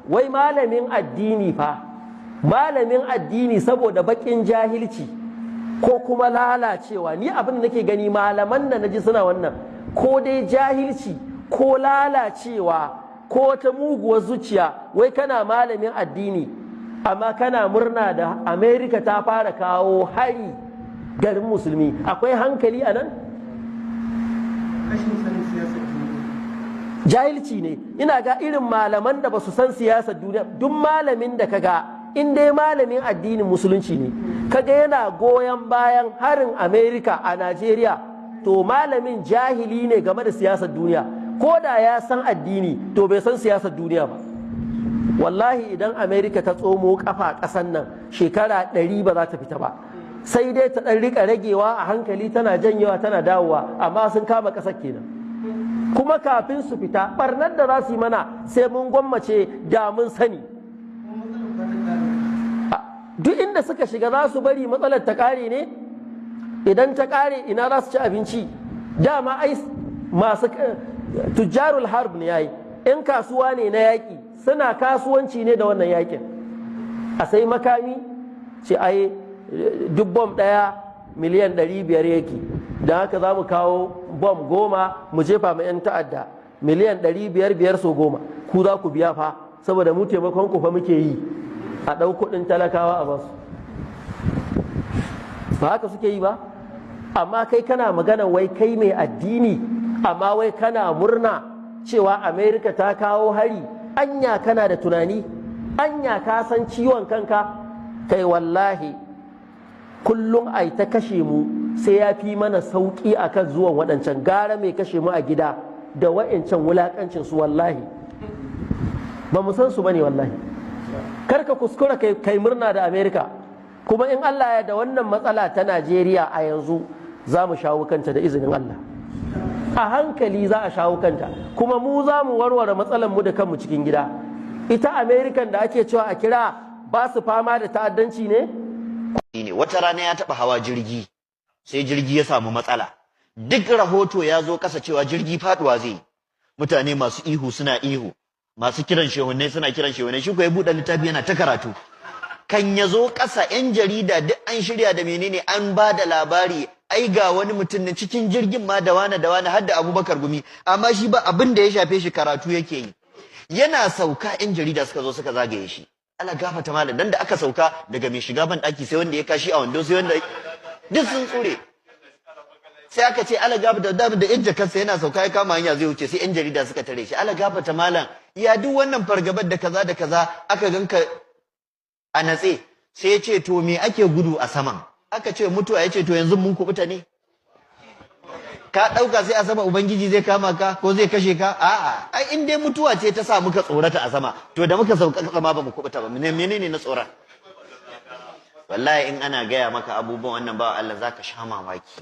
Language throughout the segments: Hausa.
Wai malamin addini fa, malamin addini, saboda bakin jahilci ko kuma lalacewa. Ni abin da nake gani, malaman da naji suna wannan, ko dai jahilci ko lalacewa ko ta muguwar zuciya. Wai kana malamin addini amma kana murna da Amerika ta fara kawo hari garin musulmi. Akwai hankali a nan? Rashin sanin siyasar duniya. Jahilci ne. Ina ga irin malaman da ba su san siyasar duniya. Duk malamin da kaga, in dai malamin addinin musulunci ne, kaga yana goyon bayan harin Amerika a Najeriya, to malamin jahili ne game da siyasar duniya. Ko da ya san addini, to bai san siyasar duniya ba. Wallahi idan Amerika ta tsomo kafa ƙasan nan, shekara 100 ba za ta fita ba, sai dai ta ɗan rika ragewa a hankali, tana janyewa, tana dawowa, amma sun kama ƙasar kenan. Kuma kafin su fita, barnar da za su yi mana sai mun gwammace da mun sani. Kuma matsalar ba ta ƙare. Duk inda suka shiga, za su bari matsalar ta kare ne? Idan ta kare, ina za su ci abinci? Dama ai masu tujjarul harb ne, yayi in kasuwa ne na yaƙi, suna kasuwanci ne da wannan yaƙin. A sai makami, ce ai duk bom ɗaya miliyan 500 yake, don haka za mu kawo bom 10 mu jefa ma 'yan ta'adda, miliyan 500 biyar so 10, ku za ku biya fa, saboda mu taimakon ku fa muke yi. A ɗau kuɗin talakawa a basu. Ba haka suke yi ba? Amma kai kana magana wai kai mai addini, amma wai kana murna cewa Amerika ta kawo hari. Anya kana da tunani? Anya ka san ciwon kanka? Kai, wallahi kullum ai ta kashe mu sai ya fi mana sauƙi akan zuwan waɗancan. Gara mai kashe mu a gida da wa'ancan wulaƙancin su. Wallahi ba mu san su bane. Wallahi karka kuskura kai murna da Amerika. Kuma in Allah ya da, wannan matsala ta Najeriya a yanzu za mu shawo kanta da izinin Allah. A hankali za a shawo kanta, kuma mu za mu warware matsalar mu da kanmu cikin gida. Ita Amerikan da ake cewa a kira, ba su fama da ta'addanci ne? Ne wata rana ya taɓa hawa jirgi, sai jirgi ya samu matsala. Duk rahoto ya zo ƙasa cewa jirgi faduwa zai yi. Mutane masu ihu suna ihu, masu kiran shehunai suna kiran shehunai, shi ko ya buɗe littafi yana ta karatu. Kan ya zo ƙasa, 'yan jarida duk an shirya da menene, an ba da labari, ai ga wani mutum ne cikin jirgin ma, da wane da wane, har da Abubakar Gumi. Amma shi ba abin da ya shafe shi, karatu yake yi. Yana sauka, 'yan jarida suka zo suka zagaye shi. "Ala gafata malam." Dan da aka sauka, daga mai shiga ban daki sai wanda ya kashi a wando sai wanda duk sun tsure. Sai aka ce, "Ala gafata." Da yan jakarsa yana sauka ya kama hanya zai wuce, sai 'yan jarida suka tare shi. "Ala gafata malam, ya duk wannan fargabar da kaza da kaza, aka ganka a natse?" Sai ya ce, "To me ake gudu a saman?" Aka ce, "Mutuwa." Ya ce, "To yanzu mun kubuta ne? Ka ɗauka sai a sama ubangiji zai kama ka ko zai kashe ka? A'a, ai in dai mutuwa ce ta sa muka tsorata a sama, to da muka sauka sama ba mu kubuta ba, menene na tsoron?" Wallahi in ana gaya maka abubuwan wannan ba Allah, zaka sha mamaki.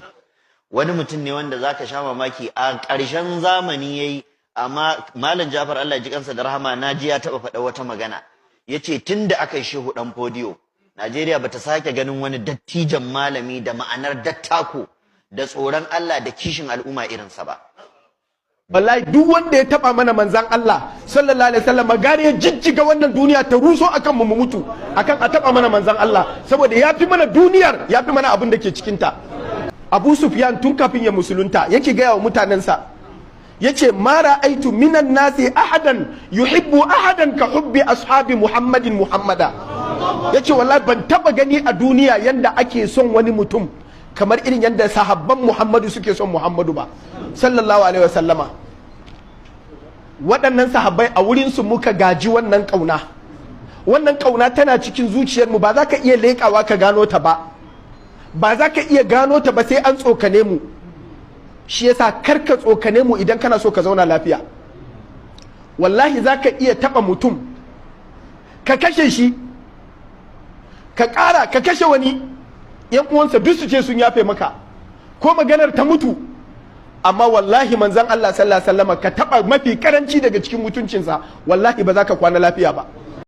Wani mutum ne wanda zaka sha mamaki, a ƙarshen zamani yayi. Amma Malam Jafar, Allah ya ji kansa da rahama, naji ya taɓa faɗa wata magana, yace tunda aka yi Shehu Dan Fodiyo, Najeriya bata sake ganin wani dattijan malami da ma'anar dattako da tsoron Allah da kishin al'umma irinsa ba. Wallahi duk wanda ya taba mana manzan Allah sallallahu alaihi wasallam, gare ya jijjiga wannan duniya ta ruso akan mu, mu mutu akan a taba mana manzan Allah, saboda ya fi mana duniyar, ya fi mana abin da ke cikin ta. Abu Sufyan tun kafin ya musulunta yake gaya wa mutanensa, yace, "Ma ra'aitu minan nasi ahadan yuhibbu ahadan ka hubbi ashabi Muhammadin Muhammada." Yace, "Wallahi ban taba gani a duniya yanda ake son wani mutum kamar irin yadda sahabban Muhammadu suke son Muhammadu ba, sallallahu alaihi wasallama." Waɗannan sahabbai, a wurinsu muka gaji wannan ƙauna. Wannan ƙauna tana cikin zuciyarmu, ba za ka iya leƙawa ka gano ta ba, ba za ka iya gano ta ba sai an tsokane mu. Shi yasa kar ka tsokane mu idan kana so ka zauna lafiya. Wallahi za ka iya taɓa mutum ka kashe shi, ka ƙara ka kashe wani, yan uwansa duk su ce sun yafe maka ko maganar ta mutu. Amma wallahi manzon Allah sallallahu alaihi wasallam ka taba, mafi karanci daga cikin mutuncinsa, wallahi ba za ka kwana lafiya ba.